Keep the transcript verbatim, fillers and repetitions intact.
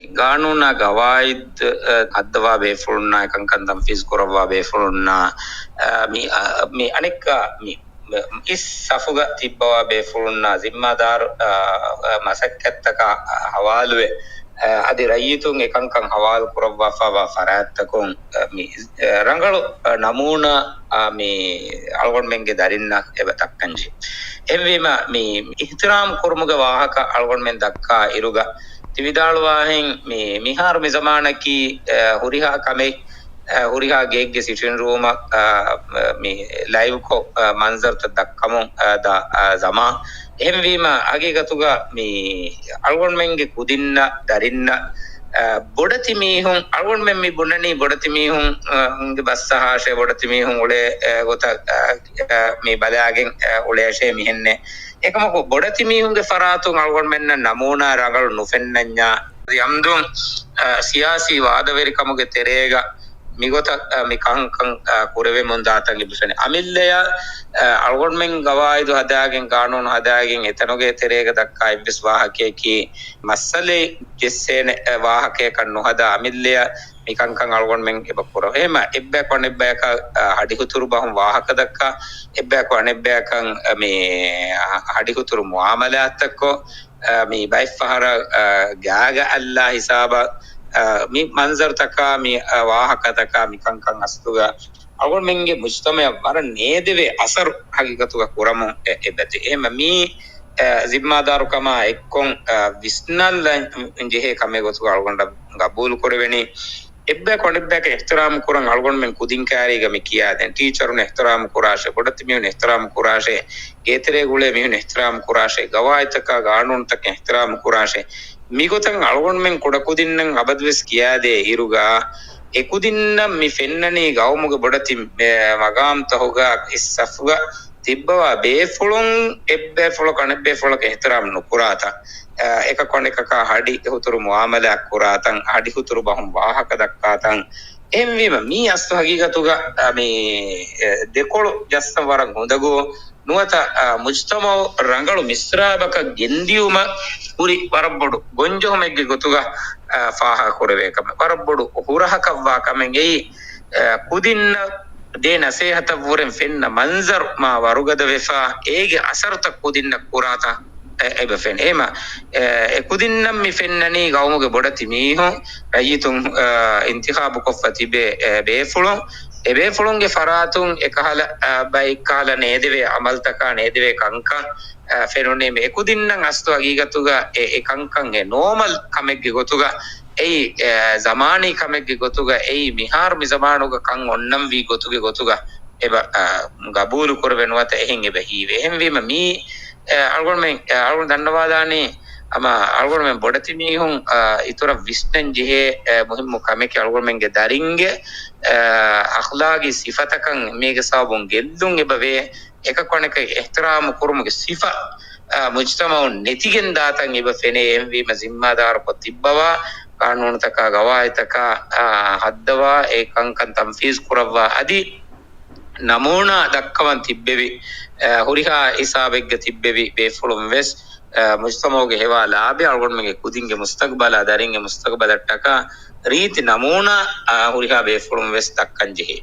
ގާނޫނާ ގަވާއިދު، އަ، ހައްދަވާ ބޭފުޅުންނާ، އެކަންކަން ތަންފީޒު ކުރައްވާ ބޭފުޅުންނާ، އަ، މި، އަ، މި އަނެއްކާ މި، މި އިސް ސަފުގަ ތިއްބަވާ ބޭފުޅުންނާ ޒިންމާދާރު، އަ، އަ، މަސައްކަތްތަކާ، އަ، ހަވާލުވެ، އަ، އަދި ރައްޔިތުން އެކަންކަން ހަވާލު ކުރައްވާފައިވާ ފަރާތްތަކުން، އަ، މި، އަ، ރަނގަޅު، އަ، ނަމޫނާ، އަ، މި އަޅުގަނޑުމެންގެ ދަރިންނަށް އެބަ ދައްކަންޖެހޭ. އެހެންވީމަ، މި އިޙްތިރާމް ކުރުމުގެ ވާހަކަ އަޅުގަނޑުމެން ދައްކާ އިރުގަ، ތި ވިދާޅުވާހެން މި، މިހާރު މި ޒަމާނަކީ، އަ، ހުރިހާ ކަމެއް، އަ، ހުރިހާ ގެއެއްގެ ސިޓިން ރޫމަށް، އަ، މި ލައިވްކޮށް، އަ، މަންޒަރުތައް ދައްކަމުން، އަ، ދާ، އަ، ޒަމާން. އެހެންވީމަ، ހަގީގަތުގަ މި އަޅުގަނޑުމެންގެ ކުދިންނަށް، ދަރިންނަށް، އަ، ބޮޑެތި މީހުން، އަޅުގަނޑުމެން މި ބުނަނީ ބޮޑެތި މީހުން، އަ، ގެ ބަސްއަހާށޭ، ބޮޑެތި މީހުން އުޅޭ، އަ، ގޮތަށް، އަ، އަ، މި ބަލާގެން، އަ، އުޅޭށޭ މިހެންނޭ. އެކަމަކު، ބޮޑެތި މީހުންގެ ފަރާތުން އަޅުގަނޑުމެންނަށް ނަމޫނާ ރަނގަޅު ނުފެންނަންޏާ، އަމްދުން، އަ، ސިޔާސީ ވާދަވެރިކަމުގެ ތެރޭގަ މިގޮތަށް، އަ، މި ކަންކަން، އަ، ކުރެވެމުން ދާތަން އެބަފެނޭ. އަމިއްލަޔަށް، އަ، އަޅުގަނޑުމެން ގަވާއިދު ހަދާގެން، ގާނޫނު ހަދާގެން، އެތަނުގެ ތެރޭގަ ދައްކާ އެއްވެސް ވާހަކަޔަކީ، މައްސަލައެއް ޖެއްސޭނެ، އަ، ވާހަކަޔަކަށް ނުހަދާ، އަމިއްލަޔަށް މި ކަންކަން އަޅުގަނޑުމެން އެބަ ކުރަން. އެހެންމަ އެއްބަޔަކު އަނެއްބަޔަކަށް، އަ، ހަޑިހުތުރު ބަހުން ވާހަކަ ދައްކާ، އެއްބަޔަކު އަނެއްބަޔަކަށް، އަ، މި، އަ، ހަޑިހުތުރު މުއާމަލާތްތައްކޮށް، އަ، މި ބައެއްފަހަރަށް، އަ، ގާގަ އައްލާ ހިސާބަށް، އަ، މި މަންޒަރުތަކާ، މި، އަ، ވާހަކަތަކާ، މި ކަންކަން އަސްލުގަ އަޅުގަނޑުމެންގެ މުޖްތަމަޢަށް ވަރަށް ނޭދެވޭ އަސަރު ހަގީގަތުގަ ކުރަމުން އެ، އެބަދޭ. އެހެންމަ މީ، އަ، ޒިންމާދާރުކަމާ އެއްކޮށް، އަ، ވިސްނަން ޖެހޭ ކަމެއް ގޮތުގަ އަޅުގަނޑަށް ގަބޫލު ކުރެވެނީ. އެއްބަޔަކު އަނެއްބަޔަކަށް އިޙްތިރާމް ކުރަން އަޅުގަނޑުމެން ކުދިން ކައިރީގަ މި ކިޔާދޭން. ޓީޗަރުން އިޙްތިރާމް ކުރާށޭ، ބޮޑެތި މީހުން އިޙްތިރާމް ކުރާށޭ، ގޭތެރޭގަ އުޅޭ މީހުން އިޙްތިރާމް ކުރާށޭ، ގަވާއިދުތަކާ ގާނޫނުތަކަށް އިޙްތިރާމް ކުރާށޭ. މިގޮތަށް އަޅުގަނޑުމެން ކުޑަކުދިންނަށް އަބަދުވެސް ކިޔާދޭ އިރުގަ، އެކުދިންނަށް މި ފެންނަނީ ގައުމުގެ ބޮޑެތި، އެ، މަގާމްތަހުގަ އިސް ސަފުގަ ތިއްބަވާ ބޭފުޅުން، އެއްބޭފުޅަކު އަނެއްބޭފުޅަކަށް އިޙްތިރާމް ނުކުރާތަން، އެކަކު އަނެކަކާ ހަޑި ހުތުރު މުއާމަލާތް ކުރާތަން، ހަޑި ހުތުރު ބަހުން ވާހަކަ ދައްކާތަން. އެހެންވީމަ، މީ އަސްލު ހަގީގަތުގަ، އަ، މި، އެ، ދެކޮޅު ޖައްސަން ވަރަށް އުނދަގޫ ނުވަތަ، އަ، މުޖްތަމަޢު ރަނގަޅު މިސްރާބަކަށް ގެންދިޔުމަށް ހުރި ވަރަށް ބޮޑު ގޮންޖެހުމެއްގެ ގޮތުގަ، އަ، ފާހަގަކުރެވޭ ކަމެއް. ވަރަށް ބޮޑު ހުރަހަކަށްވާ ކަމެއް އެއީ، އަ، ކުދިންނަށް ދޭ ނަސޭހަތަށްވުރެން ފެންނަ މަންޒަރު މާ ވަރުގަދަވެފަ، އޭގެ އަސަރުތައް ކުދިންނަށް ކުރާތަން އެ، އެބަ ފެން. އެހެމަ، އެ، އެ ކުދިންނަށް މި ފެންނަނީ ގައުމުގެ ބޮޑެތި މީހުން، ރައްޔިތުން، އަ، އިންތިޚާބުކޮށްފަ ތިބޭ، އެ، ބޭފުޅުން. އެ ބޭފުޅުންގެ ފަރާތުން އެކަހަލަ، އަ، ބައެއްކަހަލަ ނޭދެވޭ އަމަލްތަކާ ނޭދެވޭ ކަންކަން، އަ، ފެނުނީމަ އެކުދިންނަށް އަސްލު ހަގީގަތުގަ އެ، އެ ކަންކަން އެ ނޯމަލް ކަމެއްގެ ގޮތުގަ އެއީ، އެ، ޒަމާނީ ކަމެއްގެ ގޮތުގަ އެއީ މިހާރު މި ޒަމާނުގަ ކަން އޮންނަންވީ ގޮތުގެ ގޮތުގަ އެބަ، އަ، ގަބޫލު ކުރެވެ ނުވަތަ އެހެން އެބަ ހީވޭ. އެހެންވީމަ މީ، އެ، އަޅުގަނޑުމެން، އެ، އަޅުގަނޑު ދަންނަވާލާނީ ހަމަ އަޅުގަނޑުމެން ބޮޑެތި މީހުން، އަ، އިތުރަށް ވިސްނަން ޖެހޭ، އެ، މުހިއްމު ކަމެކޭ އަޅުގަނޑުމެންގެ ދަރިންގެ، އަ، އަޚްލާގީ ސިފަތަކަށް މީގެ ސަބަބުން ގެއްލުން އެބަ ވޭ. އެކަކު އަނެކަކަށް އިޙްތިރާމު ކުރުމުގެ ސިފަ، އަ، މުޖްތަމަޢުން ނެތިގެން ދާތަން އެބަ ފެނޭ. އެހެންވީމަ ޒިންމާދާރުކޮށް ތިއްބަވާ، ޤާނޫނުތަކާ ގަވާއިދުތަކާ، އަ، ހައްދަވާ، އެ ކަންކަން ތަންފީޒު ކުރައްވާ އަދި ނަމޫނާ ދައްކަވަން ތިއްބެވި، އަ، ހުރިހާ ހިސާބެއްގަ ތިއްބެވި ބޭފުޅުން ވެސް، އަ، މުޖްތަމަޢުގެ ހެވާ ލާބި އަޅުގަނޑުމެންގެ ކުދިންގެ މުސްތަޤްބަލާ ދަރިންގެ މުސްތަޤްބަލަށްޓަކާ ރީތި ނަމޫނާ، އަ، ހުރިހާ ބޭފުޅުން ވެސް ދައްކަން ޖެހޭ.